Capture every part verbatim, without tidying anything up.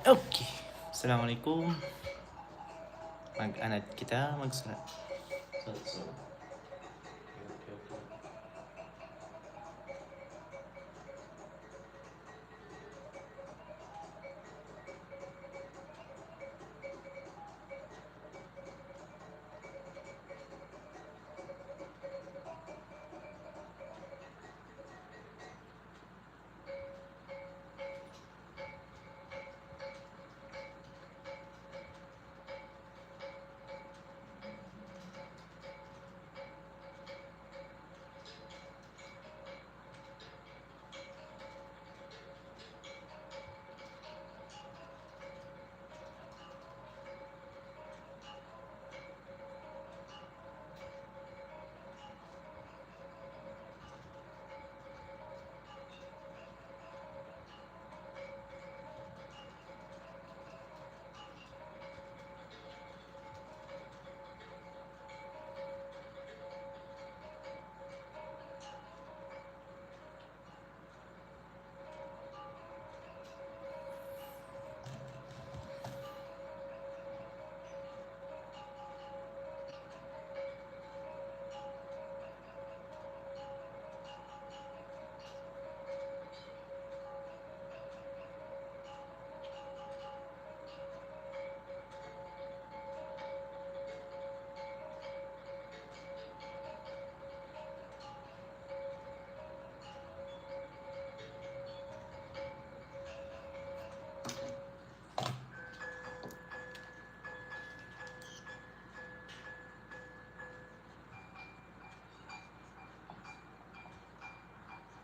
Okay. Assalamualaikum. Mag-anad kita, magsulat. Sulat, sulat.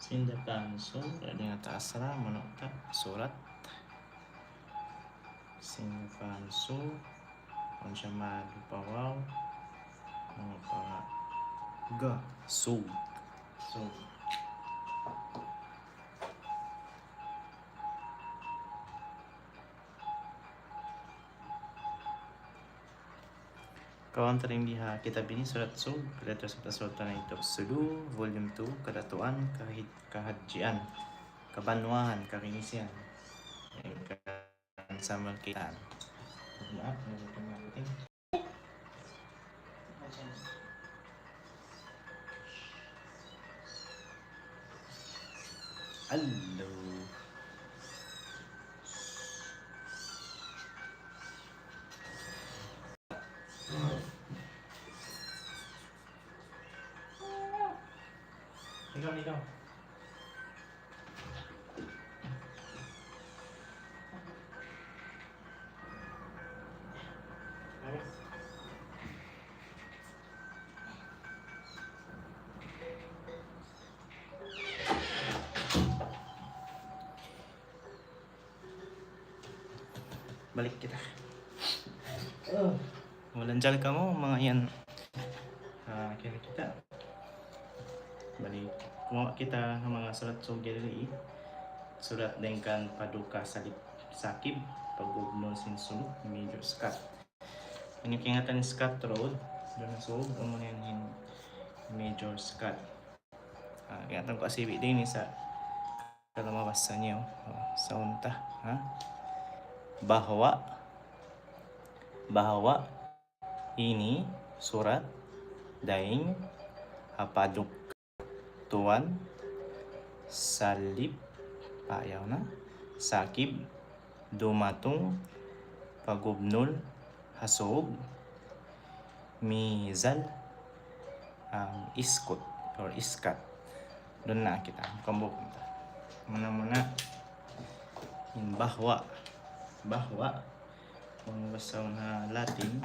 Sin dapan sug, dayn ha taas ra, munu' ta surat. Sin dapan sug, awn siya mad pa waw, munu' pa ga, sug. Sug. Kaun ta dayn di ha kitab ini, Surat Sug, Letters of the Sultanate of Sulu, Volume two, Kadatuan, Kahid-, Kahadjian, Kabanwahan, Kakinisihan. Kan Samuel Kitan. Maaf, may penting. Hello. Ikaw, ikaw. Balik kita. Malanjal kamu, manga yan. Ah, kaya kita. Balik. Kumawa' kita ng manga surat sug diri. Surat dayn kan Paduka Salib Sakib, pa-Gubnul sin Sulu, Major Scott. Ini kaingatan Scott Road, duun ha Sug, amu na yan in Major Scott. Ah, kaingatan ku asibi' dayn ini sa' kalumabas sa niyu. Oh, sa unta, ha? Bahwa, bahwa ini surat dayn ha Paduk Tuan Salib, payaw na, Sakib, dumatung pa-Gubnul ha Sug, mizal, um, iskut or iskat. Duun na kita, kambuk kita. Muna-muna, in bahwa, bahwa, kung basa na Latin,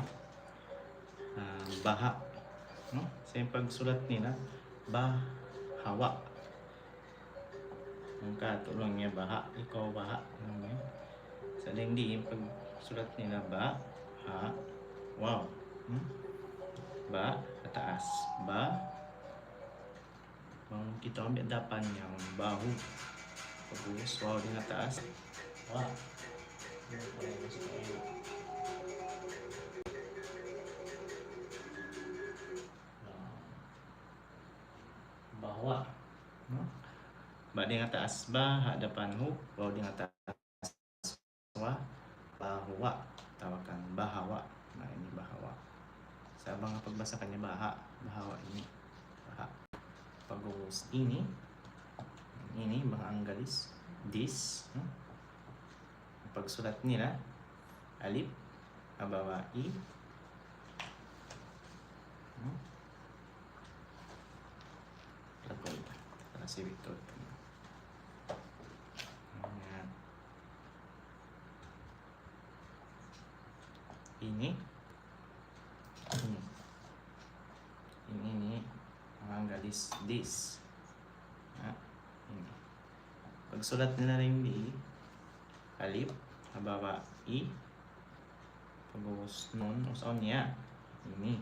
ah, baha. No? Sa' in pagsulat nila, bahawa. Hangka tulung niya baha, ikaw baha. Ano niya? Sa' dayn di in pagsulat nila ba, ha, waw. Hmm? Ba, ha taas. Ba, bang kita ambil dapan niya, bahu. Pag'ubus, waw dayn ha taas. Wa. Bahwa. No? Ba dayn ha taas, ba, ha dapan hu, waw dayn ha taas, wa. bahawa. Tawakan bahawa. Na ini bahawa. Sa' bang pagbasa kaniya baha, bahawa ini. Baha. Pag'ubus ini, ini bang Anggalis, this, hmm? Pagsulat nila, alip, ha baba' i. Hmm? Lagu ini. Para si Victor. Ayan. Ini. Ini. Ini, ini. Anggalis, this. Ha, ini. Pagsulat nila rin di, alip, ha baba' i, pag'ubus nun, usaun niya. Ini.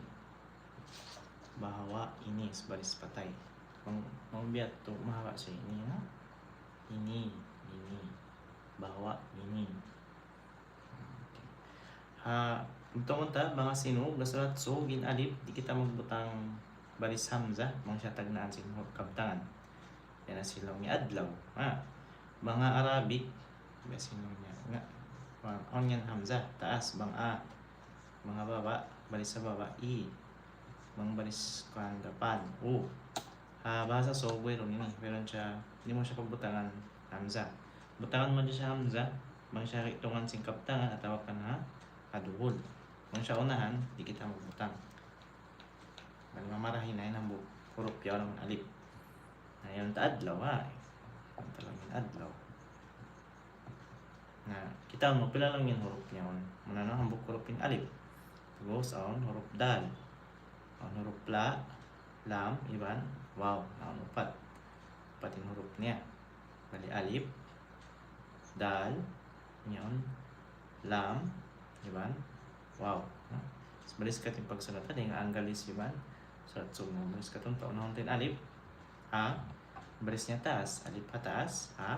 Bahawa ini, sa' baris patay. Bang, bang biya' tu, mahaba' siya ini, ha? Ini, ini. Bahawa ini. Ha, untung ta, bang ha Sinug, ha sulat Sug in alip, di' kita magbutang baris hamzah, bang siya tagnaan sin huruf kabtangan. Yan na sin laung niya adlaw. Ha. Bang ha Arabic, biya' sin laung niya. Nga, bang, awn yan hamzah, taas, bang a. Bang ha baba', baris ha baba', i. Bang baris kan dapan, u. Ha, bahasa Sug, wayruun ini, wayruun siya, di' mu siya pagbutangan hamzah. Butangan mu siya hamzah, bang siya itungan sin kabtangan atawa kan ha, ha duhul. Bang siya unahan, di' kita magbutang. Bang mamarahi na in hambuuk huruf yaun amun alip. Na, yan ta adlaw, ha. Yan ta laung in adlaw. Na, kitaun mu pila laung in huruf niya yaun. Muna na hambuuk huruf in alip. Pag'ubus awn huruf dal. Awn huruf la, lam, iban waw. Na, awn upat. Upat in huruf niya. Bali alip, dal, yaun, lam, iban waw. Na, baris katu' in pagsulat ta dayn ha Anggalis iban sulat Sug. Baris katu' in paunahun ta in alip, a, baris niya taas, alip ha taas, a.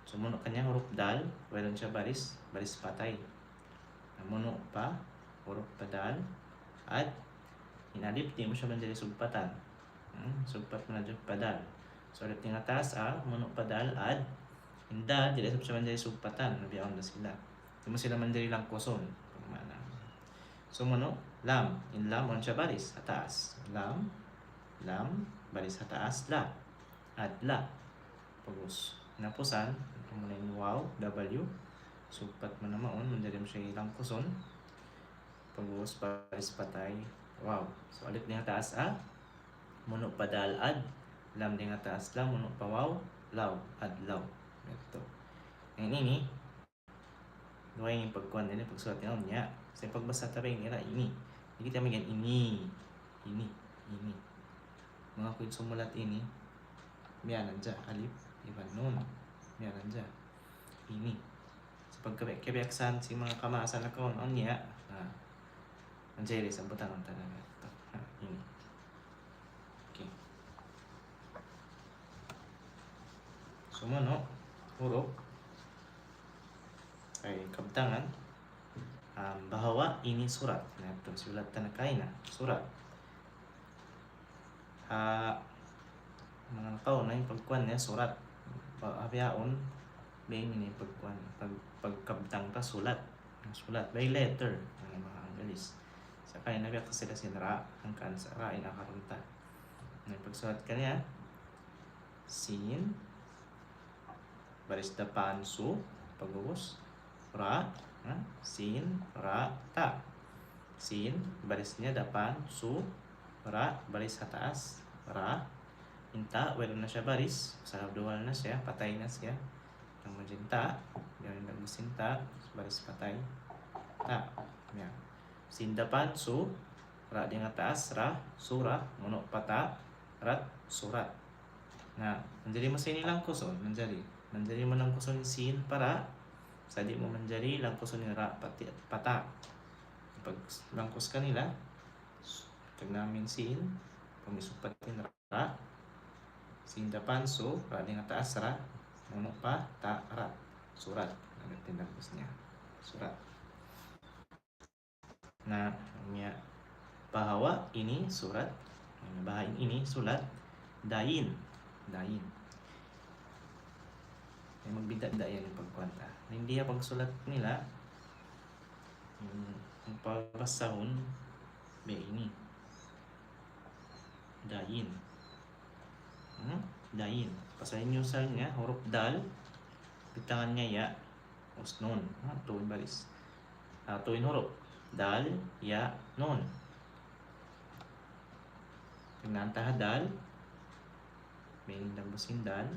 Sumunu' kaniya huruf dal, wayruun siya baris, baris patay. Namunu' pa huruf pa dal, ad. In alip di' mu siya manjari sugpatan. Hmm, sugpat mu na hadja pa dal. So, alip dayn ha taas, a, munu' pa dal, ad. In dal, di' da isab siya manjari sugpatan, na biya' yaun da sila. Di' mu sila manjari langkusun. Maana. Sumunu', lam. In lam, awn siya baris ha taas. Lam, lam, baris ha taas, la. Adla. Pag'ubus. Hinapusan, amuna in waw, W. Sugpat mu na mawn, manjari mu siya langkusun. Pag'ubus baris patay, waw. So, alip dayn ha taas, a. Munu' pa dal, ad. Lam dayn ha taas, la. Munu' pa waw, law. Adlaw. Yadtu. Yan ini, duwa in pagkuan niya, pagsulat niya, niya. Sa' pagbasa ta biya' ini, ini. Di' kita mag-iyan ini, ini, ini. Bang aku in sumulat ini, biya' na hadja alip iban nun. Biya' na hadja. Ini. Sa' pagka-, kabiyaksahan sin manga kamaasan nakaun, awn niya. Na, manjari sa' butangan ta na yadtu. Na, ini. Okay. Sumunu', huruf. Ay, kabtangan. Um, bahawa ini surat. Na, yadtu, siyulat ta na kaina. Surat. Ha, manga tau na in pagkuan niya surat. Pa-, ha bihaun, biya' ini pagkuan, pag-, pagkabtang ta sulat. Sulat, by letter. Manga Anggalis. Sa' kaina biya' ka sila sin ra, hangkan sa' ra in akarun ta. Na, pagsulat kaniya, sin, baris dapan su, pag'ubus, ra, ha? Sin, ra, ta. Sin, baris niya dapan, su, ra, baris ha taas, ra. In ta, wayruun na siya baris, sabab duhul na siya, patay na siya. Amu in ta, yan in dagbus sin ta, baris patay. Ta, yan. Sin dapan, su, ra dayn ha taas, ra, sura, munu' pa ta, rat, surat. Na, manjari mu sin ini langkusun, manjari. Manjari mu langkusun sin pa ra, sa' di' mu manjari langkusun in ra pa ti-, pa ta. Pag langkus kanila, s-, tagnaan mu in sin, pag'ubus sugpat in ra, sin dapan su, ra dayn ha taas ra, munu' pa ta, rat, surat. Amu in langkus niya. Surat. Na, niya, bahawa ini surat, bahawa ini sulat, dayn, dayn. Yan magbidda'-bidda' yan in pagkuan ta. Dayn ha pagsulat nila, Pabasahun biya' ini. Dain. Hmm? Dain. Pasal in usal niya huruf dal, bitangan niya ya, ubus nun. Ha, tū in baris. Ah, tū in huruf. Dal, ya, nun. Nanta ha dal. Biya' ini dagbus sin dal.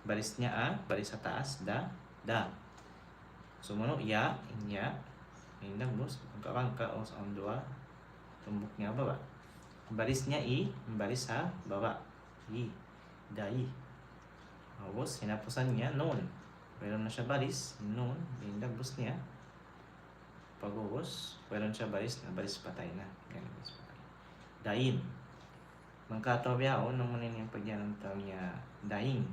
Baris niya a, baris ha taas, da, da. Sumunu' ya, in ya. Biya' ini dagbus, bangka'-bangka', ubus awn duwa tumbuk niya ha baba'. Baris niya i, baris ha baba'. I, dai. Ubus, hinapusan niya, nun. Wayruun na siya baris, nun, biya' ini dagbus niya. Pag'ubus, wayruun siya baris na, baris patay na. Yan, baris patay. Dain. Bang katu' bihaun, namu' ini in pagiyanun ta niya daing.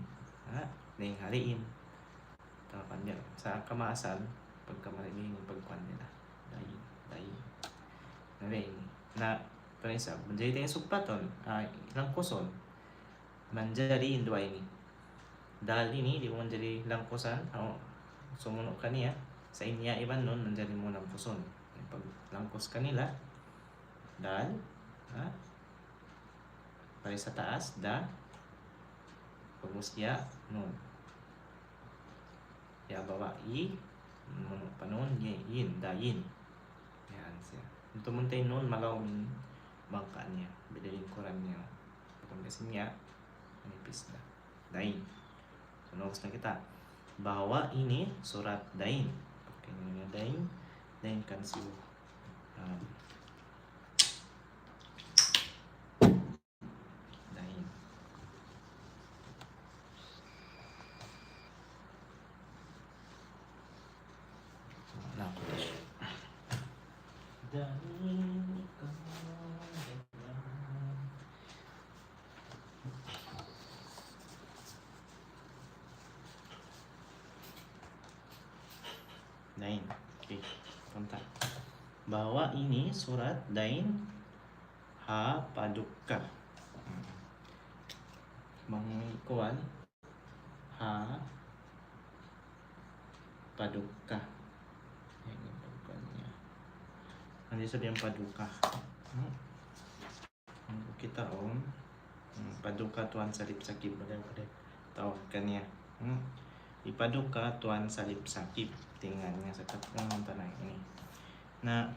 Ha? Daing hariin. Tawakan niya. Sa' kamaasan, pagka maribihing pagkuan nila. Daing, daing. Na daing. Na, panisab, manjari daing sugpatun, ah, langkusun. Manjari in duwa ini. Dal ini, di' mu manjari langkusan, o, sumunu' kaniya, sa' in ya iban nun, manjari mu langkusun. Paglangkus kanila, dal, ha? Baris ha taas, da, pag'ubus ya, nun. Ya baba' i, munu' pa nun, ye, in, dain. Yan siya. Untuk munta in nun, malaw in bangka' niya. Bida lingkuran niya. Bukun kasi niya, manipis da. Dain. So, naubus na kita. Bahwa ini surat dain. Okay, ini dain. Dain kan siyu. Um, Dain. Nah, dain. Dain. Okay. Punta. Bahwa ini surat dain ha paduka. Hmm. Bang kuan ha paduka. Ini paduka niya. Nanti sabi in paduka. Hmm. Kita, um, hmm, paduka Tuan Salib Sakib. Ada, ada. Tau kaniya. Hmm. In paduka Tuan Salib Sakib. Tinggal niya sa kat-, hmm, tanah ini. Na,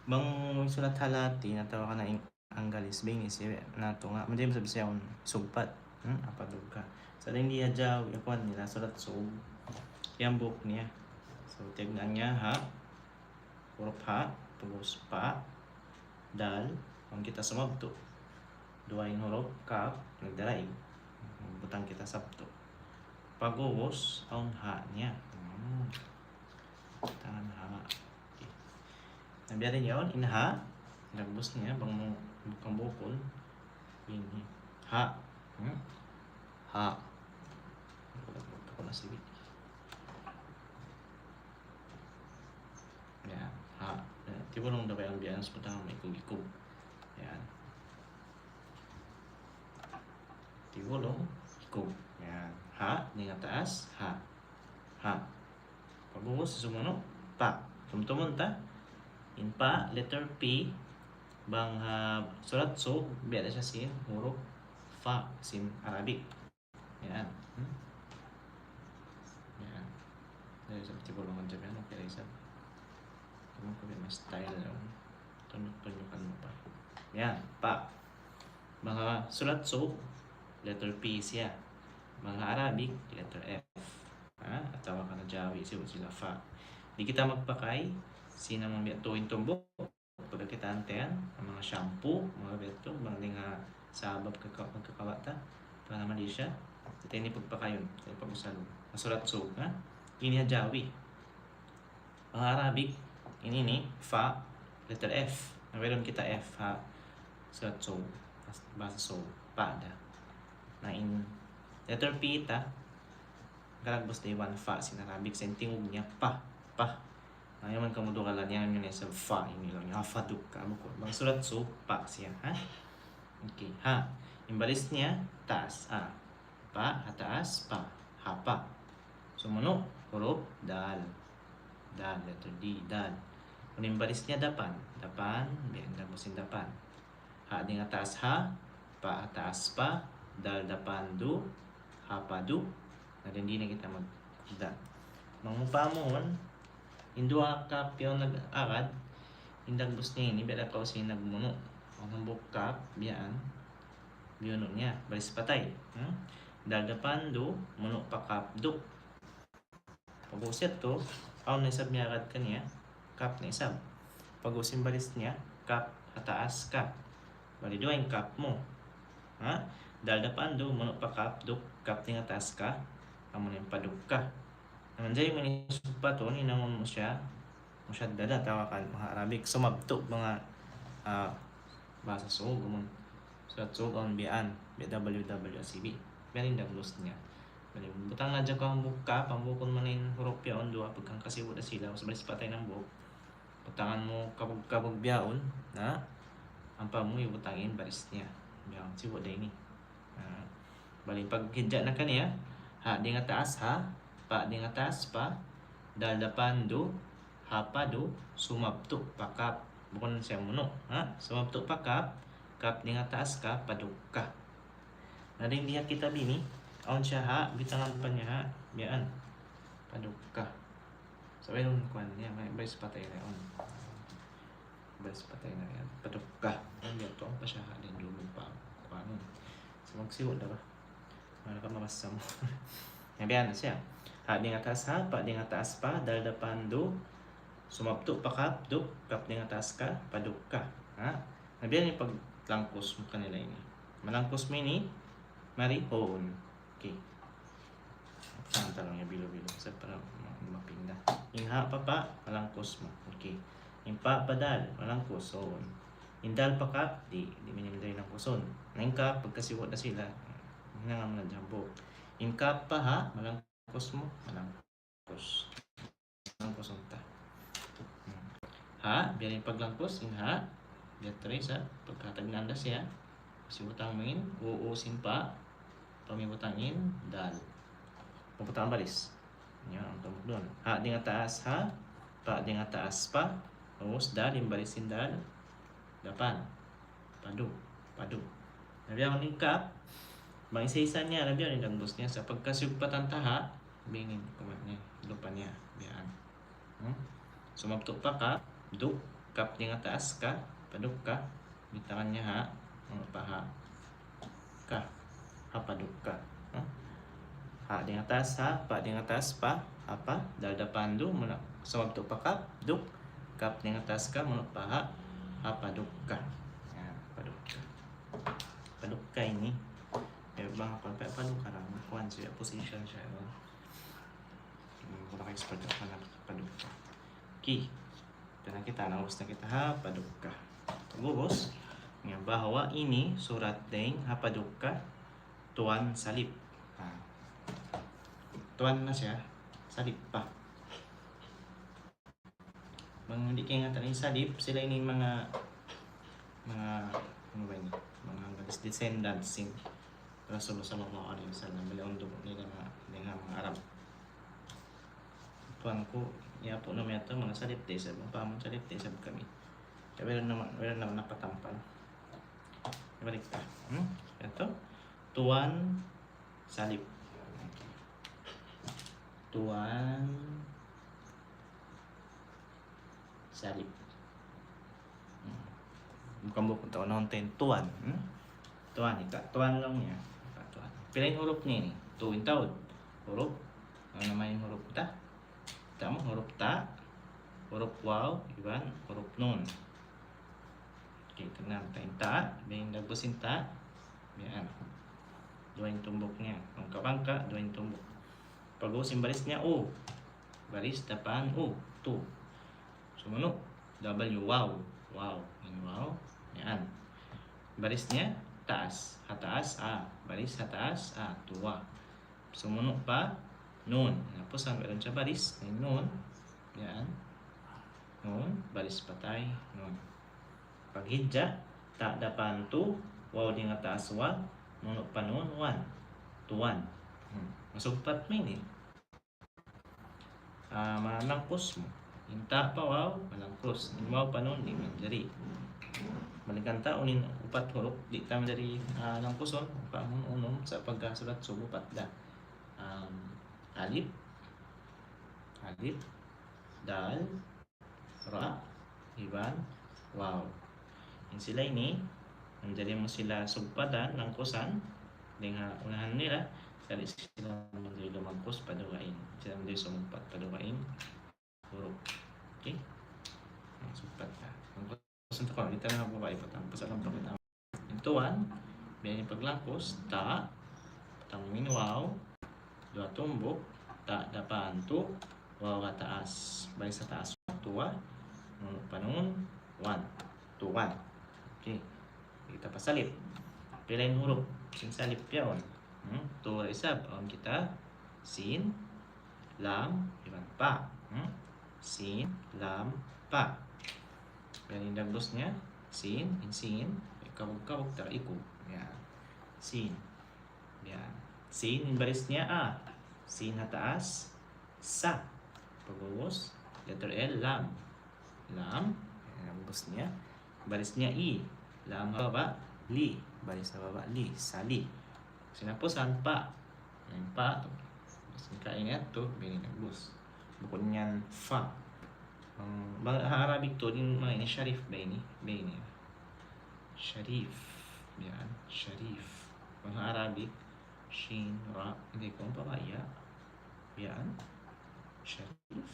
bang sulat ha Latin atawa kan ha Ing-, Anggalis, biya' ini siya, natu' nga, manjari sa Bisaya yaun sugpat, hmm, ha paduka. Sa' dayn di ha Jawi, kuwan nila, sulat Sug, yan buuk niya. So, tiyagna' niya ha, huruf ha, pag'ubus pa, dal, bang kita sumabtu'. Duwa in huruf, kaf, nagdaraig. Butang kita sabtu'. Pag'ubus, awn ha niya. Hmm. Tangan ha. Okay. Na biya' diin yaun, in ha. Dagbus niya, bang mu, bukun-bukun. Ini. Ha. Hmm? Ha. Bukun na sibi. Yan. Ha. Yan. Tibulung da ba yan biya' yan sa pagtangan mu ikug-ikug. Yan. Tibulung, ikug. Yan. Ha, dayn ha taas, ha. Ha. Pag'ubus, sumunu', pa. Tumtumun ta. In pa, letter P, bang ha sulat Sug, biya' da siya sin huruf fa, sin Arabic. Yan. Hmm? Yan. Yan, isab tibulungan siya, yan, okay ra isab. Kamu ko biya' ma-style, yan. Tunjuk-tunjukan mu pa. Yan, pa. Bang ha sulat Sug, letter P siya. Bang ha Arabic, letter F. Ha? Atawa kan ha Jawi, sibu' sila fa. Di' kita magpakay sin manga biya' tuud in tumbuk. Pagkakitaan ta yan, in manga shampoo, manga biya' yadtu, bang dayn ha sabab kaka-, magkakawa' ta, pa na Malaysia, kita ini pagpakayun, kita ini pag-usalun. Ha sulat Sug, ha? Ini ha Jawi. Bang ha Arabic, ini ini, fa, letter F. Na wayruun kita F ha sulat Sug, bahasa Sug, pa da. Na in letter P ta, karagbus da iban fa sin Arabic, sa' in tingug niya pa, pa. Na yan man kamu dugalan yan, yan sa fa, ini laung niya, ha paduka, bukun. Bang sulat Sug, pa siya, ha? Okay, ha. In baris niya, taas, a. Pa, ha taas, pa. Ha pa. Sumunu', huruf dal. Dal, yadtu di, dal. Unu in baris niya? Dapan. Dapan, biya' yan, dagbus sin dapan. Ha dayn ha taas ha, pa ha taas pa, dal dapan du, ha pa du. Na, dayn di na kita mag-, da. Mangupama, in duwa kap yaun nag-agad, in dagbus niya ini, biya' da kaw sin nagmunu'. Awn hambuuk kap, biya' yan. Biyunu' niya, baris patay. Hmm? Dal dapan du, munu' pa kap du. Pag'ubus yadtu, awn na isab miyagad kaniya, kap na isab. Pag'ubus in baris niya, kap ha taas ka. Bali duwa in kap mu. Ha? Dal dapan du, munu' pa kap, duk, kap dayn ha taas ka, amuna in pa dukka. Na manjari mu ini sugpatun, hinangun mu siya mushaddada, tawagun manga Arabic, sumabtu' manga, ah, bahasa Sug, amun surat Sug, awn biya' yan, biya' W W C B. Biya' yan in dagbus niya. Bali, butang na hadja kaw hambuuk kap, hambuukun mu na in hurup yaun duwa, pagka hangkasibu' da sila, sa' baris patay in hambuuk. Butangan mu kabug-kabug bihaun, na, ampa mu hibutang in baris niya. Biya' yan, sibu' da ini. Ah, bali, paghidja' na kaniya, ha dayn ha taas ha, pa dayn ha taas pa, dal dapan du, ha pa du, sumabtu' pa kap. Bukun siya munu', ha? Sumabtu' pa kap, kap dayn ha taas ka, pa dukka. Na, dayn di ha kitab ini, awn siya ha, butangan pa niya ha, biya' yan. Pa dukka. Sa' wayruun kuwan niya, may baris patay na yaun. Baris patay na yan. Pa dukka. Yan, yan, tuwan pa siya, ha, dayn duun pa. Kuwan. Sa' magsibu' da ba? Mara ka mabasa mu. Na, biya' yan na siya. Ha dayn ha taas ha, pa dayn ha taas pa, dal dapan du, sumabtu' pa kap, duk, kap dayn ha taas ka, pa dukka. Ha? Na, biya' yan in paglangkus mu kanila ini. Malangkus mu ini, mari, huun. Okay. Ang talong niya bilu-bilu. Sa' para ma-, mapinda. In ha pa pa, malangkus mu. Okay. In pa pa dal, malangkus. So, in dal pa kap, di', di' minimdali langkusun. Na in kap, pagkasibu' da sila, hinangun mu na hambuuk. In kap pa ha, malangkus mu, malangkus. Langkusun ta. Hmm. Ha, biya' yan in paglangkus, in ha. Biya' tuud sa, pagkatagnaan da siya. Kasi butang mu in, u, u sin pa. Pamibutang in dal. Pamibutang baris. Yan, awn tumbuk duun. Ha dayn ha taas ha, pa dayn ha taas pa. Ubus dal, in baris sin dal. Dapan. Pa du. Pa du. Na biya' yan in kap. Bang isa-isa niya, na biya' yan in dagbus niya. Sa' pagkasugpatan ta ha, bingin, kuman niya, lupa niya, biya' yan. Hmm? Sumabtu' pa kap, duk, kap dayn ha taas ka, pa dukka, butangan niya ha, munu' pa ha, ka, ha pa dukka. Hmm? Ha dayn ha taas ha, pa dayn ha taas pa, ha pa, dal dapan du, munu', sumabtu' pa kap, duk, kap dayn ha taas ka, munu' pa ha, ha pa dukka. Yan, pa dukka. Pa dukka ini. Eh, bang aku pa, pa dukka na, kuwan siya, position siya, no? Hmm, wala' kaw expert ha pa dukka. Okay. Ito na kita, naubus na kita ha pa dukka. Pag'ubus, nga bahwa ini surat dayn ha pa dukka, tuwan salip. Ha. Tuwan na siya, salip pa. Bang di' kaingatan in salip, sila ini manga, manga, unu ba ini? Manga descendants sin Rasulullah sallallahu alayhi wasallam. Bali, awn dugu' nila manga, manga Arab. Tuwan ku, ya po na miyata, manga salip da isab, manga pamun salip da isab kami. Kaya wala' naman, wala' naman nakatampal. Balik ta. Hmm? Ito. Tuwan salip. Tuwan salip. Hmm. Bukun-bukun tau nauntain tuwan. Hmm? Tuwan, ika, tuwan laung niya. Ika, tuwan. Pila in hurup niya ini? Tuwan in taud. Hurup. Unu na in hurup ta? Kita' mu, hurup ta, hurup waw, iban hurup nun. Okay, tingnan ta in ta, biya' in dagbus sin ta. Yan. Duwa in tumbuk niya. Bangka-bangka, duwa in tumbuk. Pag'ubus in baris niya, u. Baris dapan, u. Tu. Sumunu', W, waw. Waw. In waw. Yan. Baris niya, taas. Ha taas, a. Baris ha taas, a. Tuwa. Sumunu' pa nun. Tapus, wayruun siya baris. Nun. Yan. Nun. Baris patay. Nun. Paghidja', ta dapan tu, waw dayn ha taas wa, munu' pa nun, wan. Tuwan. Hmm. Masugpat mu ini. Ah, malangkus mu. In ta pa waw, malangkus. In waw pa nun, di' manjari. Balikan ta, unu in upat huruf, di' ta manjari, ah, langkusun, pa mun unum, sa' pagka sulat sub upat da. Um, alif, alif, dal, ra, iban, waw. In sila ini, manjari mu sila sugpatan, langkusan, dayn ha unahan nila, sa' di' sila manjari lumangkus pa dugaing. Sila manjari sumugpat pa dugaing. Huruf. Okay? Ang sugpat na. Ang kusunta ko, kita na babai pa tang pasal ang bakit ang tuan, biya' ini paglangkus, ta, patang mu in waw, duwa tumbuk, ta dapan tu, waw ha taas, baris ha taas, tuwa, nunu pa nun, wan, tuwan. Okay. Kita pa salip. Pila in huruf sin salip yaun? Hmm? Tu ra isab. Awn kita sin, lam, iban pa. Hmm? Sin, lam, pa. Yan in dagbus niya. Sin, in sin. Ikabug-kabug, tara ikub. Yan. Sin. Yan. Sin, in baris niya a. Sin ha taas. Sa. Pag'ubus, letter L, lam. Lam. Yan, dagbus niya. Baris niya i. Lam ha baba', li. Baris ha baba', li. Sali. Sinapusan, pa. Yan, pa. Baris niya kaingat tu, biya' ini dagbus. Bukun yan, fa. Bang, bang ha Arabic tu, in manga ini, sharif ba ini? Ba ini? Sharif. Yan, sharif. Bang ha Arabic, shin, ra, hindi ko pa ba ya? Yan. Sharif.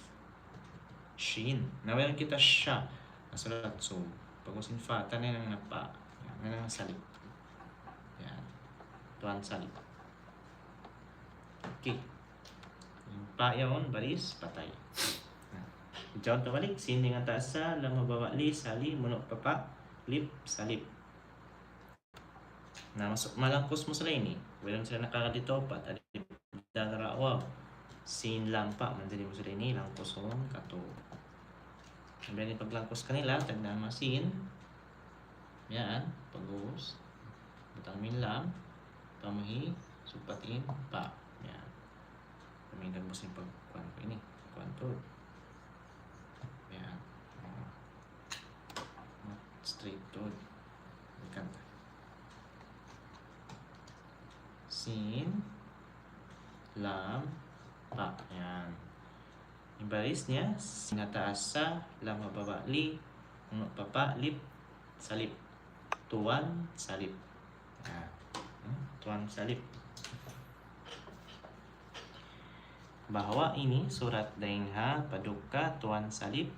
Shin. Na wayruun kita sha. Nasulat sub. Pag'ubus in fa, tanay nang napa. Yan. Yan ang salip. Yan. Tuan salip. Okay. In pa yaun, baris, patay. Jawab tabalik, sin dayn ha taas sa, lam ha baba' li, sali, munu' pa pa, lip, salip. Na, mas-, malangkus mu sila ini. Wayruun sila nakakadtu upat. Alif, dal, ra, waw. Sin, lam, pa. Manjari mu sila ini langkusun katu'. Ambiya' ini paglangkus kanila, tagnaan mu sin. Yan, pag'ubus. Butang mu in lam. Pamuhi, sugpat in pa. Yan. Pamuhi, dagbus in pagkuan ku ini. Kuan tu. Yan. Straight tu. Ikan. Sin, lam, pa. Yan. In baris niya, sin ha taas sa, lam ha baba' li, munu' pa pa, lip, salip. Tuan salip. Yan. Hmm? Tuan salip. Bahwa ini surat dayn ha padukka' Tuan Salip,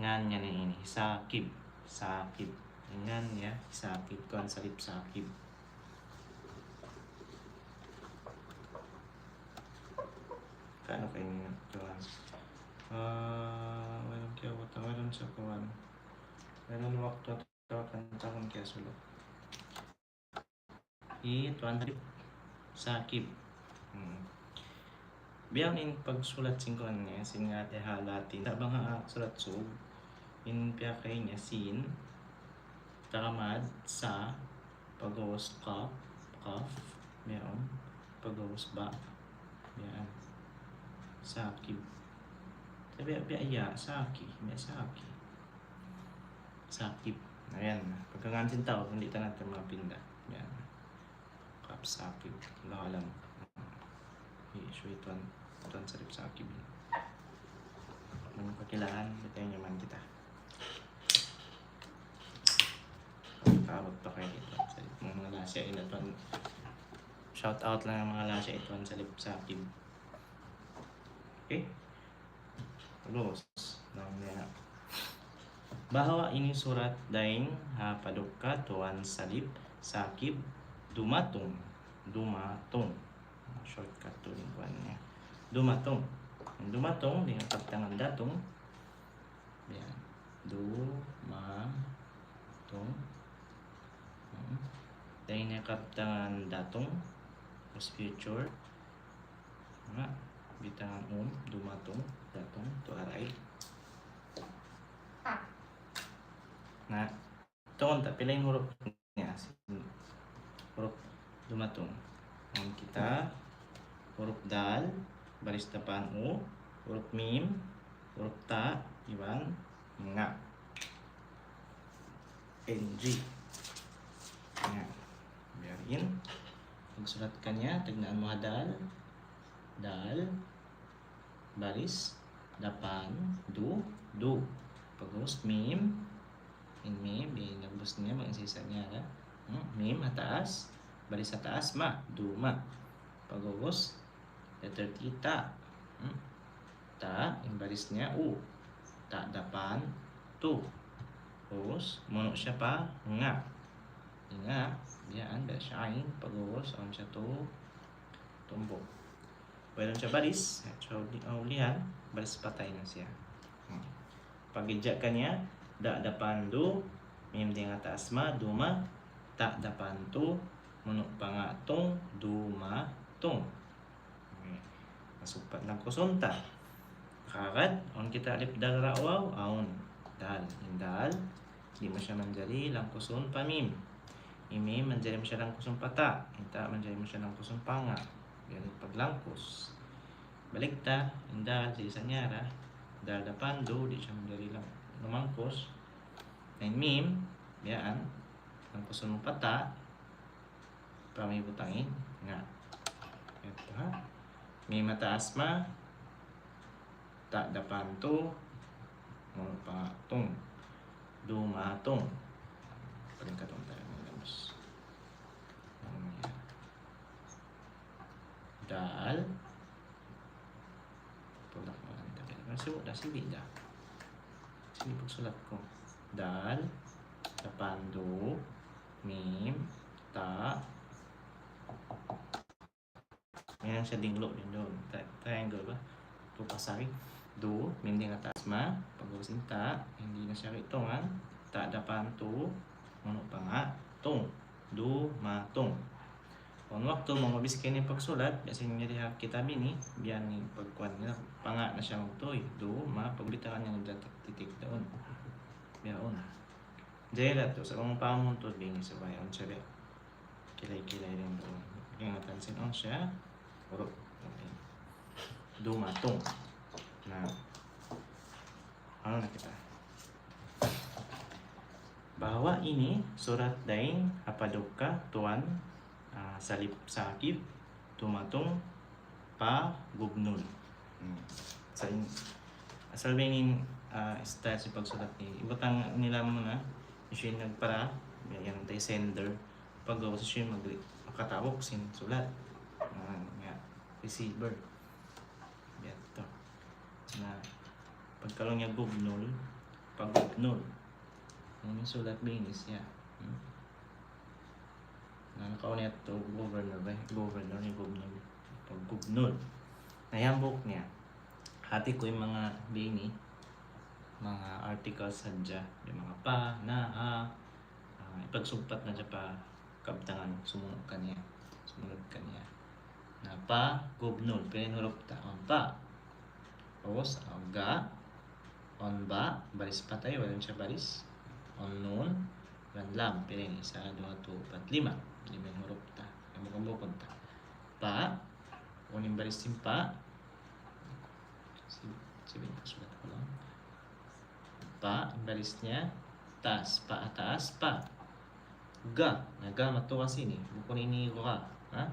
ngan niya ini, Sakib, Sakib. Ngan niya, Sakib, Tuan Salip Sakib. Kaunu kay ini, Tuan? Ah, wayruun kiyabut, wayruun sa kuwan. Wayruun waktu atawa kan tahun kiyasulat. Hi Tuan Salip Sakib. Hmm. Biya' ini in pagsulat sin kuwan niya, sin ngān ha Latin. Sa' bang ha sulat sub, in piyakay niya sin, taga mad, sa, pag'ubus qaf, qaf, biya' yaun, pag'ubus ba, biya' yan. Sakib. Sa' biya', biya' ya, saki, biya' saki. Sakib. Ayan. Pagka ngān sin tau, hindi ta na mapinda. Yan. Kap Sakib. Allahu alam. Hi, sure Tuan, Tuan Salip Sakib. Manga kakilahan, kita in yaman kita. Kaabut pa kay Tuan Salip. Manga lasa ini, Tuan. Shout out lang manga lasa ini, Tuan Salip Sakib. Okay? Terus, laung niya, bahwa ini surat dayn ha padukka' Tuan Salip Sakib dumatung. Dumatung. Shortcut tu in kuwan niya. Dumatung. Dumatung, dayn ha kabtangan datung. Yan. Dumatung. Hmm. Dayn ha kabtangan datung. Terus future. Na, bitangan um, dumatung, datung, tu aray. Na, tungun ta, pila in huruf niya, sin huruf dumatung. Awn kita, huruf dal, baris dapan u, huruf mim, Huruf ta iban nga. N G. Nga. Biya' ini. Pagsulat kaniya, tagnaan mu ha dal. Dal. Baris dapan, du, du. Pag'ubus mim. In mim, in pag'ubus niya, mag-isa-isa niya ra. Hmm? Mim ha taas, baris ha taas, ma, duma. Pag'ubus, letter T, ta. Hmm? Ta, in baris niya, u. Ta dapan, tu. Ubus, munu' siya pa nga. Nga, yan, biya' siya ain, pag'ubus, awn siya tu, tumbuk. Wayruun siya baris, so, di-, ulihan, baris patay na siya. Hmm. Pag'ija kaniya, da dapan du, mim dayn ha taas ma, duma, ta dapan tu, munu' pa nga tung, dumatung. Hmm. Masugpat langkusun ta. Kagad, awn kita alip dal ra waw, awn. Dal, in dal, di' mu siya manjari langkusun pa mim. In mim, manjari mu siya langkusun pa ta. In ta, manjari mu siya langkusun pa nga. Yan in paglangkus. Balik ta, in dal, sa' isa niya ra. Dal dapan, du, di' siya manjari lang-, lumangkus. In mim, yan, langkusun mu pa ta. Pa mim butangin, nga. Ito ha. Mim ha taas ma, ta dapan tu, munu' pa nga tung. Dumatung. Paling katong tayo ng labas. Ano yan? Dal. Tulak mo lang tayo. Kasi wala, sige da. Sige, pagsulat ku. Dal. Dapan du. Mim. Ta. Yan siya dinglo din duun. Tri-, triangle ba? Tupa sari. Du, mim dayn ha taas ma. Pag'ubus in ta, di' na siya kaitungan. Ta dapan tu, munu' pa nga tung. Dumatung. Awn waktu, mangubis kini pagsulat, biya' sin yari ha kitab ini, biya' ini pagkuan niya, pa nga na siya magtuy. Du, ma, pagbitangan niya nagdatitik duun. Biya' yaun. Jay ra tu, sa' kung pamuntud bini subay, awn siya biya' kilay-kilay din duun. Ingatan sin awn siya, huruf. Dumatung. Na, ano na kita? Bahwa ini surat dayn ha Paduka Tuan, ah, Salib Sakib, dumatung pa Gubnul. Hmm. Sa' in-, asal biya' ini, ah, style sin pagsulat ini. Ibutang nila muna, hisiyu in nagpara, yan in sender. Pag'ubus hisiyu in mag-, makatabuk sin sulat. Ah, nga, receiver. Yan to. Na, pagkalu niya Gubnul, pa Gubnul. Ini sulat biya' ini siya. Hmm. Na, nakauna yadtu governor ba? Governor ni Gubnul. Pa Gubnul. Na, yan buuk niya. Hati ku in manga biya' ini, manga articles sadja. Yung manga pa, na, ha. Ah, ipagsugpat na siya pa kabtangan, sumunu' kaniya. Sumunu' kaniya. Na, pa Gubnul, pila in hurup ta? Awn pa. Ubus, awn ga, awn ba, baris patay, wala' siya baris. Awn nun, awn lam, pila ini? Isa, duwa, tū, upat, lima. Lima in hurup ta. Amu kamu kunta. Pa, awn in baris sin pa. Si, si Bintang sulat ku lang. Pa, baris niya, taas, pa, taas, pa. Ga, na ga matuas ini. Bukun ini ga, ha?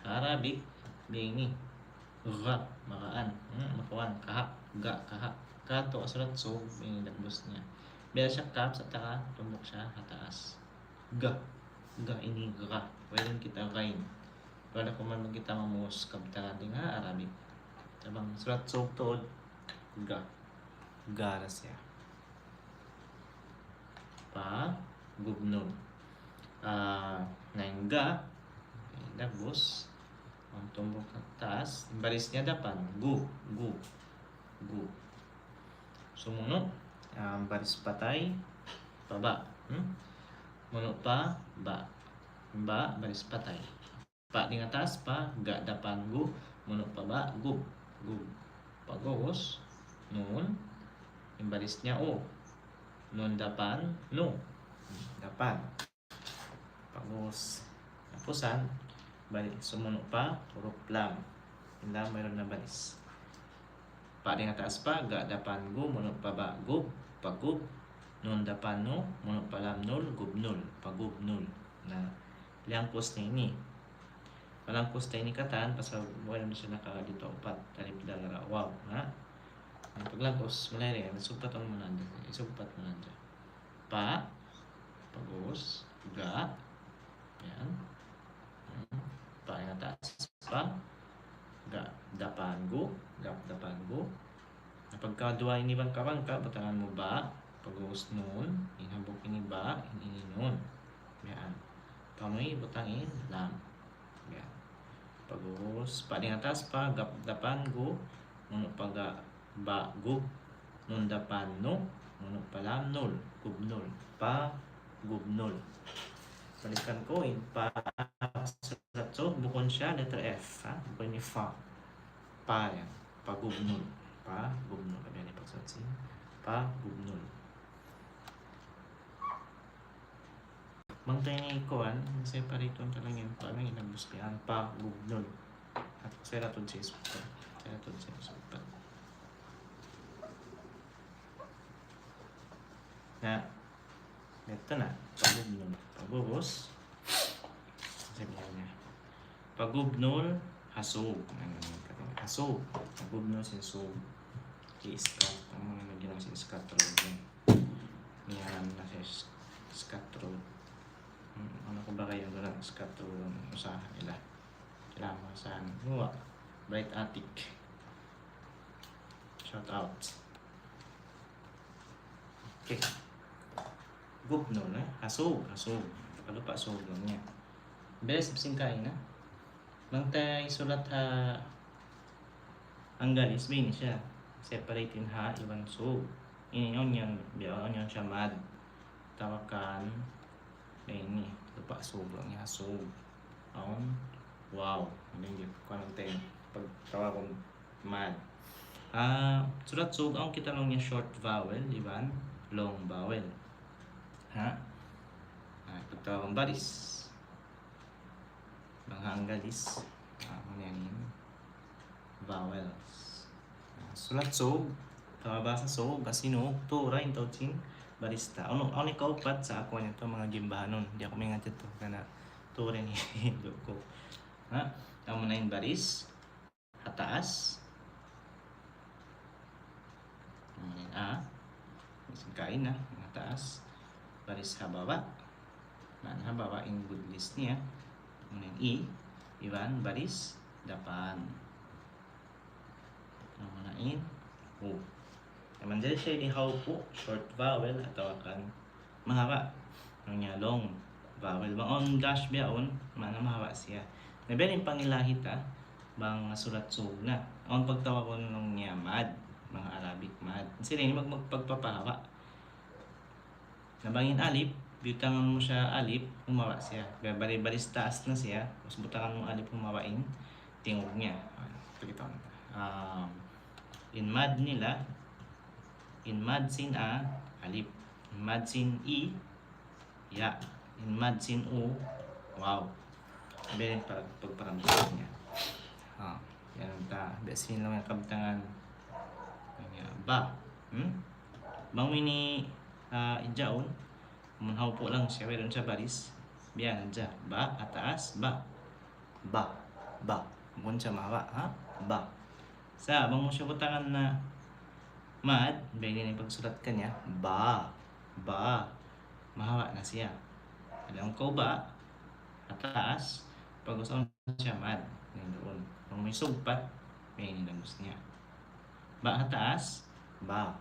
Arabic, biya' ini. Ga, magaan. Hmm, makuan, kahak, ga, kahak. Kahak tu surat Sug, ini dagbus niya. Biya' siya kaf, sa' taka, tumbuk siya, ha taas. Ga, ga ini ga. Wayruun kita gain. Wala' kuman kita mamus kabtangan dayn ha Arabic. Sa' bang surat Sug tuud, ga. Ga ra siya. Pa Gubnul. Ah, na in ga, dagbus, awn tumbuk ha taas, in baris niya dapan, gu, gu, gu. Sumunu', ah, baris patay, pa ba. Hmm? Munu' pa ba. Ba, baris patay. Pa dayn ha taas, pa, ga dapan, gu, munu' pa ba, gub, gub. Pag'ubus, nun, in baris niya, u. Nun dapan, nu. Dapan. Pag'ubus, hapusan, balik, sumunu' pa, hurup lam. In lam, wayruun na baris. Pa dayn ha taas pa, ga dapan gu, munu' pa ba gub, pagub. Nun dapan nu, munu' pa lam nul, gubnul, pagubnul. Na, liyangkus na ini. Malangkus na ini katan, pasal wala' na siya naka-, dito, upat, alip, dal, ra, waw, ha? Paglangkus, malay rin, isugpat mu na dyan, isugpat mu na dyan. Pa, pag'ubus, ga, yan. Hmm. Pa dayn ha taas pa, ga dapan gu, ga dapan gu. Na pagka duwa ini bangka-bangka, butangan mu ba, pag'ubus nun, in hambuuk ini ba, in ini nun. Yan. Kamu butang in lam. Yan. Pag'ubus, pa dayn ha taas pa, ga dapan gu, munu' pa ga ba gub, nun dapan nu, munu' pa lam nul, gubnul, pagubnul. Balikan ku in pa, sulat Sug, bukun siya letter F, ha? Bukun ini fa. Pa yan, pagubnul. Pagubnul. Abi ini pagsulat sin pagubnul. Bang ta ini kuwan, separate ta lang yan. Kuwan ang inabus niya, pagubnul. At sa ila tun sa isugpat. Sa ila tun sa isugpat. Na, ito na. Pagubnul. Pag'ubus. Sabihan niya. Pagubnul ha Sug. Ano yung kating-, ha Sug. Pagubnul sin Sug. Di Scott. Ang mga naginaw sin Scott Road yan. Niyaran na si S-, Scott Road. Hmm, ano ko ba kayo doon ang Scott Road? Ang usaha nila. Kailangan mo usahan. Huwa. Bright Attic. Shout out. Okay. Gubnul, eh? Ha Sug, ha Sug. Kalu pa Sug lang niya. Best singkain, ha? Bang ta isulat ha Anggalis, biya' ini siya. Separate in ha iban Sug. Ini onion, biya' onion siya mad. Tawakan, biya' ini, lupa Sug lang niya, Sug. Awn, waw. Ini, kuwan ta in pagtawagun mad. Ah, sulat Sug, awn kita laung niya short vowel, iban long vowel. Ha? Ah, pagtawagun baris. Bang ha Anggalis, ah, amu na yan in vowels. Ah, sulat Sug, atawa bahasa Sug, ha Sinug, tuu ra in taud sin baris ta. Unu, unu in kaupat sa aku niya to, manga gimbahanun. Di' aku maingat yadtu, karna' tuu ra in hindu' ku. Ha? Amu na in baris ha taas. Amu na in A. Singkain na, ha taas. Baris ha baba'. Na, ha baba' in good list niya. Amu na in I. Iban baris dapan. Amu na in U. Na manjari siya ini haupu', short vowel, atawa kan mahaba'. Amu niya long vowel. Bang awn dash bihaun, maana mahaba' siya. Na biya' ini in pangilahi ta, bang sulat Sug na. Awn pagtawagun laung niya mad, manga Arabic mad. Sila ini mag-, magpagpapahaba'. Na bang in alip, butangan mu siya alip, humaba' siya. Ba-, bali, baris taas na siya, tapos butangan mu alip, humaba' in tingug niya. Ah, pakita' ku na. Um, in mad nila, in mad sin A, alip. In mad sin I, ya. In mad sin U, waw. Biya' ini in pag-, pagparamdam niya. Ah, yan ta, biya' sin laung niya kabtangan. Yan niya, ba. Hmm? Bang ini, ah, ijaun, amun haupu' lang siya, wayruun siya baris. Biya' na hadja. Ba, ha taas, ba. Ba, ba. Bukun siya mahaba', ha? Ba. Sa', bang mu siya butangan na mad, biya' ini in pagsulat kaniya, ba, ba. Mahaba' na siya. Ada ang kaw ba, ha taas, pag-usaw siya mad, yan duun. Bang mu isugpat, biya' ini in labus niya. Ba ha taas, ba.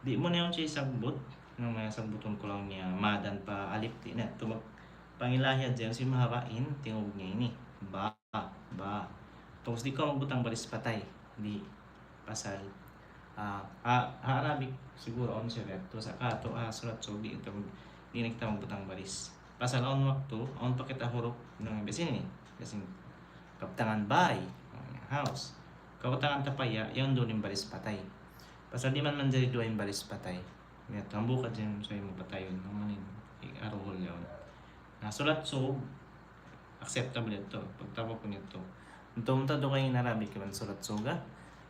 Di' mu na yan siya isagbut. Nang maya sagbutun ku laung niya, madan pa alip, di' na. Tumag-, pangilahi hadja yan sin mahaba' in tingug niya ini. Ba, ba. Tapos di' kaw magbutang baris patay. Di'. Pasal, ah, ha, ha Arabic, siguro awn siya biya' tu. Sa' katu', ha sulat Sug, di' kita mag-, di' na kita magbutang baris. Pasal awn waktu, awn pa kita hurup, nang biya' sin ini, biya' sin kabtangan bay, house. Kabtangan ta pa ya, yan duun in baris patay. Pasal di' man manjari duwa in baris patay. Ya, hambuuk hadja in subay mu patayun, amu in, i-, aruhul yaun. Na, sulat Sug, acceptable yadtu, pagtawagun yadtu. Untung ta dugaing in Arabic iban sulat Sug, ha?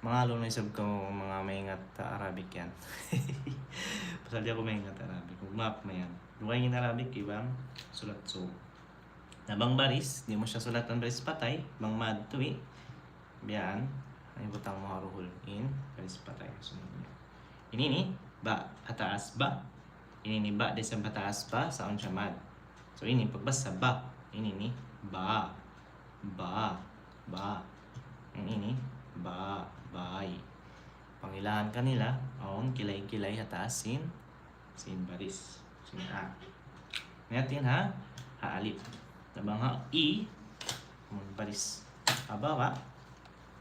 Mangalu' na isab kamu manga maingat Arabic yan. Pasal di' aku maingat Arabic. Maap mayan. Dugaing in Arabic iban sulat suug. Na bang baris, di' mu siya sulatan baris patay, bang mad tuwi', biya' yan, ini butang mu ha duhul in baris patay. Sunod niya. Ini ini, ba, ha taas ba. Ini ini ba, di' sa ha taas ba, sa' awn siya mad. So ini pagbasa ba. Ini ini ba, ba, ba. Ini ini ba, bay. Pangilahan kanila, awn kilay-kilay ha taas sin, sin baris, sin a. Niyatin ha, ha alip. Na bang ha i, amun baris ha baba',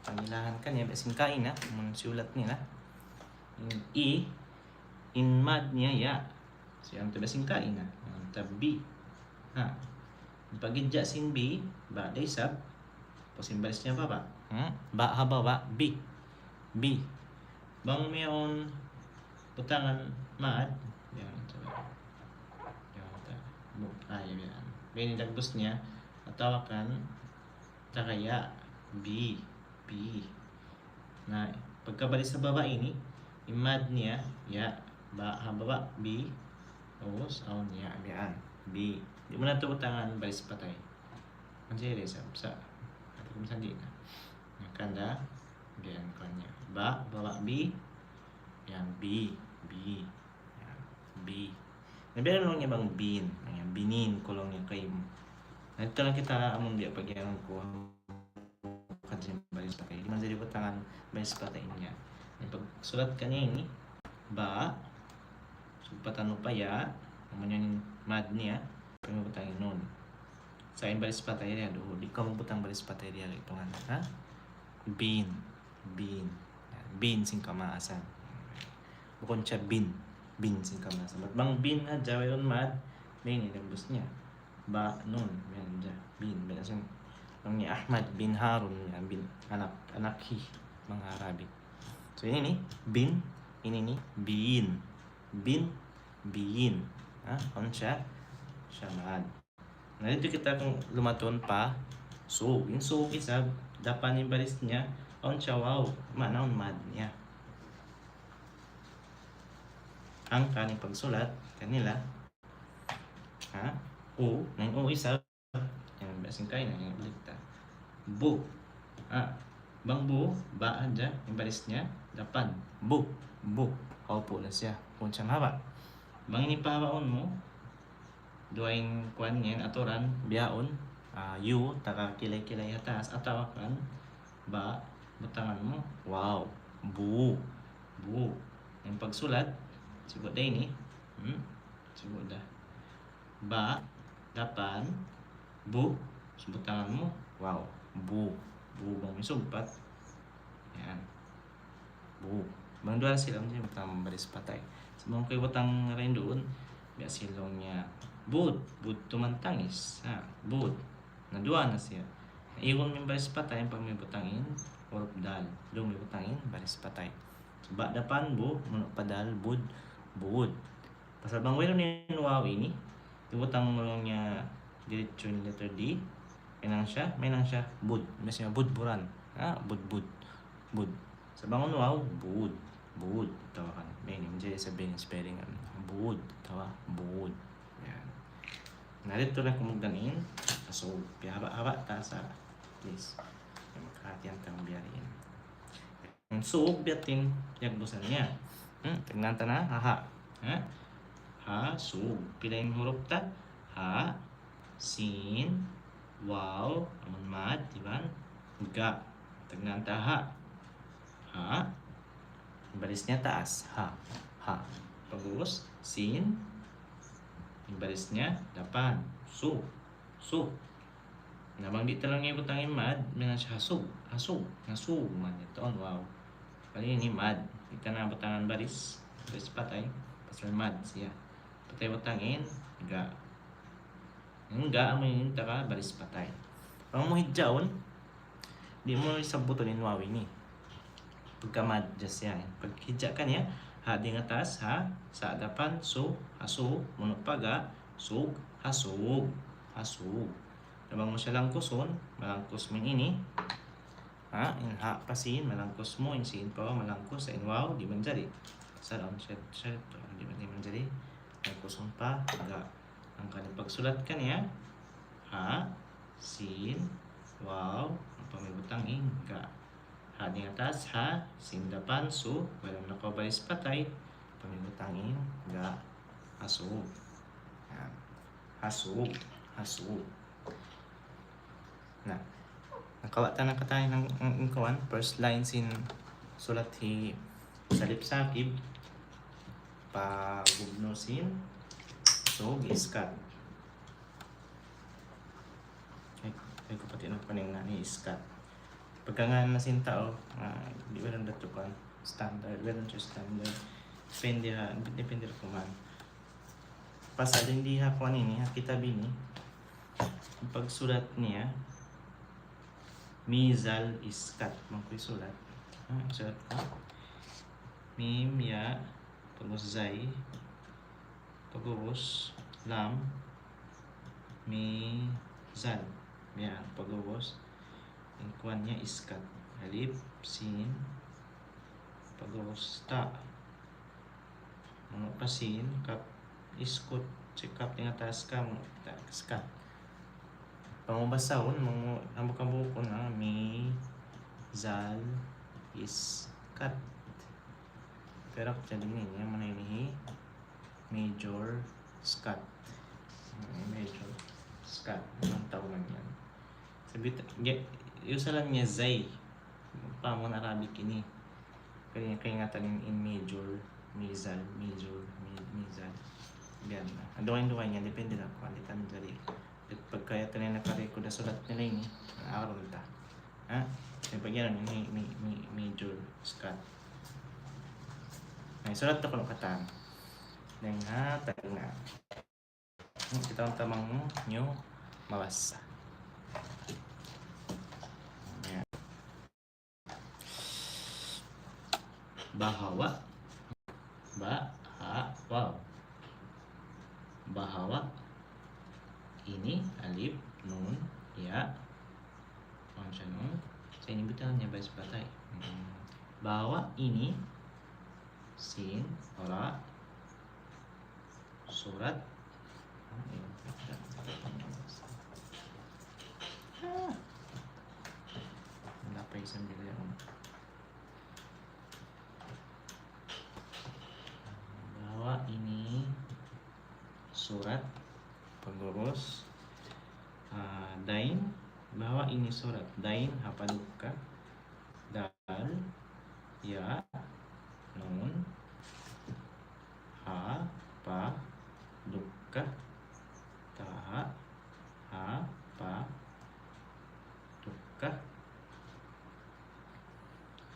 pangilahan kaniya, biya' sin kaina, amun siyulat nila. In i, in mad niya ya. Siya ang tabi sin kaina. Ang tabi. Ha. Pag-idja sin bi, ba da isab. Tapos in baris niya baba'. Hmm? Ba ha baba', bi. Bi. Bang mayan butangan mad. Yan, tabi. Yan, tabi. Bu-, ah, yan, yan. Bini dagbus niya. Atawa kan, tagaya. Bi. Bi. Na, pagka baris ha baba' ini, in mad niya, ya, ba, ha baba', bi, tapos, awn, ya, biya' yan, bi. Di' mu na tuud butangan baris patay. Manjari sa', sa', hati ku minsan di' na. Na, kanda, biya' yan, kuwan niya. Ba, baba', bi, yan, bi, bi, yan, bi. Na, biya' laung niya bang bin, yan, binin, ku laung niya kaymu. Na, didtu na kita amun biya' pag-iyanun ku. Bukan siya baris patay. Di' manjari butangan baris patay niya. Ini pagsulat kaniya ini, ba, sugpatan mu pa ya, amun yan in mad niya, pag butangan nun. Sa' in baris patay niya, duhul. Di' kaw magbutang baris patay niya, itungan, ha? Bin, bin. Yan, bin sin kamaasan. Bukun siya bin, bin sin kamaasan. Bat bang bin ha, wayruun mad, bin, ini dagbus niya. Ba, nun, yan, ja, bin, bin, asin. Laung niya Ahmad bin Harun, yan, bin, anak, anak hi, manga Arabic. So, ini ini, bin, ini ini, bin, bin, bin. Ha, awn siya, siya mad. Na, didtu kita kung lumatun pa suug. In suug isab, dapan in baris niya, awn siya waw, maana awn mad niya. Hangkan in pagsulat kanila, ha? U, na in u isab, yan, biya' sin kaina, yan, balikta'. Bu. Ha? Bang bu, ba hadja, in baris niya, dapan. Bu, bu. Haupu' na siya. Bukun siya mahaba'. Bang ini pahabaun mu, duwa in kuwan niya, aturan, bihaun, ah, u, taga kilay-kilay ha taas, atawa kan, ba, butangan mu, waw, bu, bu. In pagsulat, sibu' da ini, hmm? Sibu' da. Ba, dapan, bu, butangan mu, waw, bu, bu, bang misugpat. Yan. Bu. Bang duwa sila, amu in butang baris patay. Sa' bang kaw butang dayn duun, biya' sin laung niya, bud, bud tumantangis. Ha, bud. Na duwa na siya. Iban in baris patay, pag mu butang in hurup dal. Duun mu butang in baris patay. Ba dapan, bu, munu' pa dal, bud, bud. Pasal bang wayruun in waw ini, hibutang mu laung niya diretso in letter D, mahinang siya, mahinang siya, bud. Biya' sin budburan. Ha, budbud. Bud. Sa' bang awn waw, bud. Bud. Tawakan. Mahinang, manjari isab in spelling, bud. Tawa, bud. Yan. Na, didtu na kumugdan in, so, piyahaba'-haba' ta sa', please. Yan, makahatihan ta biya' diin. In suug biya' diin, yagbusan niya. Hmm, tingnan ta na, ha, ha. Ha? Ha, suug. Pila in hurup ta? Ha, sin, waw, amun mad, iban, ga. Tingnan ta, ha. Ha. Baris niya taas. Ha. Ha. Pag'ubus, sin. Baris niya dapan. Su. Su. Na bang di' ta laung niya butang in mad, mahinang siya hasug. Hasug. Hasug. Mad niya tuud, waw. Kali ini mad. Di' ta na butangan baris. Baris patay. Pasal mad siya. Patay butang in ga. In ga amu in taga baris patay. Bang mu hidjaun, di' mu isab butun in waw ini. Pagka mad, just yan. Paghidja' kaniya, ha dayn ha taas, ha, sa dapan, su, hasu, munu' pa ga, sug, hasug, hasug. Na bang mu siya langkusun, malangkus mu in ini. Ha, in ha pa sin, malangkus mu, in sin pa waw, malangkus, in waw, di' manjari. Sa' laung siya, siya, di' man, di' manjari. Malangkus pa ga. Hangkan in pagsulat kaniya, ha, sin, waw, ampa may butang in ga. Ha dayn ha taas, ha, sin dapan, su, wala' na nakaw baris patay, ampa may butang in ga, hasub. Yan. Hasub, hasub. Na, nakawa' ta na katan in, in, in kuwan, first line sin sulat hi Salip Sakib, pa gubnul sin, sug, iskat. Ay, ay, ku pati na paning na ni iskat. Pagka ngān na sin tau, ah, di' wala' da tuud kuwan, standard, wala' da standard. Depende ha, depende ha kuman. Pasal di' ha kuwan ini, ha kitab ini, pagsulat niya, mizal iskat, bang ku sulat. Ha, sulat ku. Mim, ya, pag'ubus zay, pag'ubus lam, mizal. Yan, pag'ubus. In kuwan niya iskat. Alif, sin, pag'ubus ta. Manga pa sin, kap, iskut, si kap dayn ha taas ka, manga ta, iskat. Pangubasahun, manga, hambuuk-hambuukun na, mi, zal, iskat. Pero actually niya, mana ini hi, major, skat. Hmm, major, skat. Anong tawag yan? Sabi ta-, ge-, yung sa lang niya, zay. Pamun Arabic ini. Kaya kaingatan in, in major, mizal, major, mi-, mizal. Yan na. Ang duwa-duwa niya, depende na kung ano tan jari. Pagkaya ta na nakarecord na sulat nila ini, aron ta. Ha? Yung pag yan, mi-, mi-, mi-, major, skat. Ay, sulat ta kung katan. Dayn ha tagnga. Kita' tamang niyu mabasa. Yan. Bahawa. Ba, ha, waw. Bahawa. Ini alif, nun, ya. Awn siya nun. Sa' ini bitahan niya, baris patay. Hmm. Bahawa ini sin, ra, surat. Ah. Wala' pa isang bilya. Bahawa ini surat, pag'ubus, ah, dayn. Bahawa ini surat, dayn ha padukka. Dal, ya, nun, ha, pa, dukka, ta, ha, pa, dukka.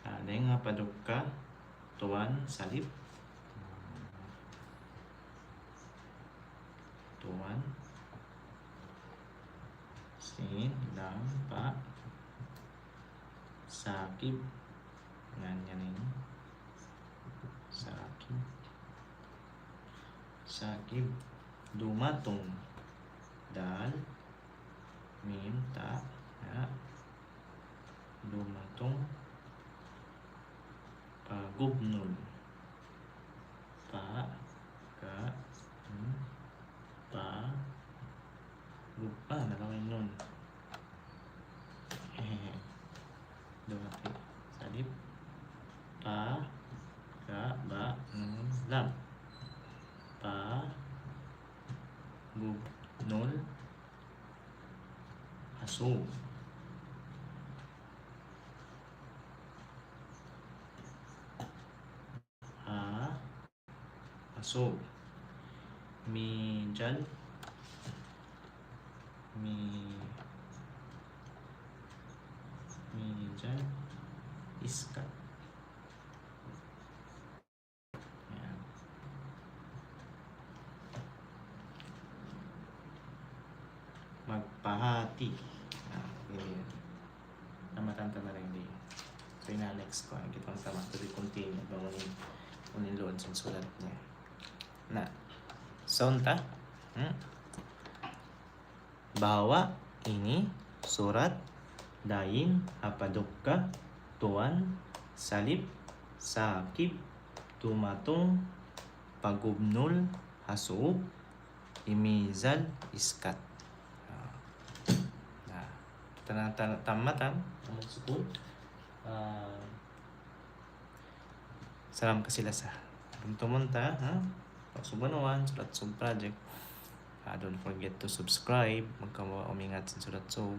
Ha, dayn ha padukka, tuwan, salip. Tuwan. Sin, lam, pa. Sakib. Ngān niya ini. Sakib. Sakib. Dumatung. Dal. Mim, ta, ya. Dumatung. Pagubnul. Pa, ga, hmm, pa, gub-, ah, nalawa' in nun. Hehehe. Duwa, salip. Pa, ga, ba, nun, lam. Pa, gub, nun, hasub. Ha, hasub. Mijal. Mi-, mijal. Iskat. Yan. Magpahati. Ah, yan. Tamatan ta na rin di. So, in next ku, kita' na tamang to be continued. Bang unu in, unu in laung sin sulat niya. Na. So, unta? Hmm? Bahawa ini surat Dayn ha padukka, tuwan, salip, sakib, tumatung, pagubnul, ha suuk, imizal, iskat. Na, na, tana-, tana-, tamatan, amun sukul. Ah, salam kasi-lasa. Tumtumun ta, ha? Pag subanuan, Surat Sug Project. Ah, don't forget to subscribe. Magkawa umingat sin Surat Sug.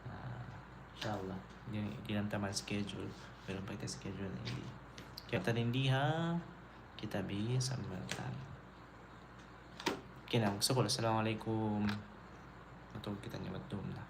Ah, inshallah. Di', di' na ta man schedule. Pero pa kita schedule na ini. Kaya tanin di ha, kita bi sambil tan. Okay na, magsukul. Assalamualaikum. Matug kita niya, batum na.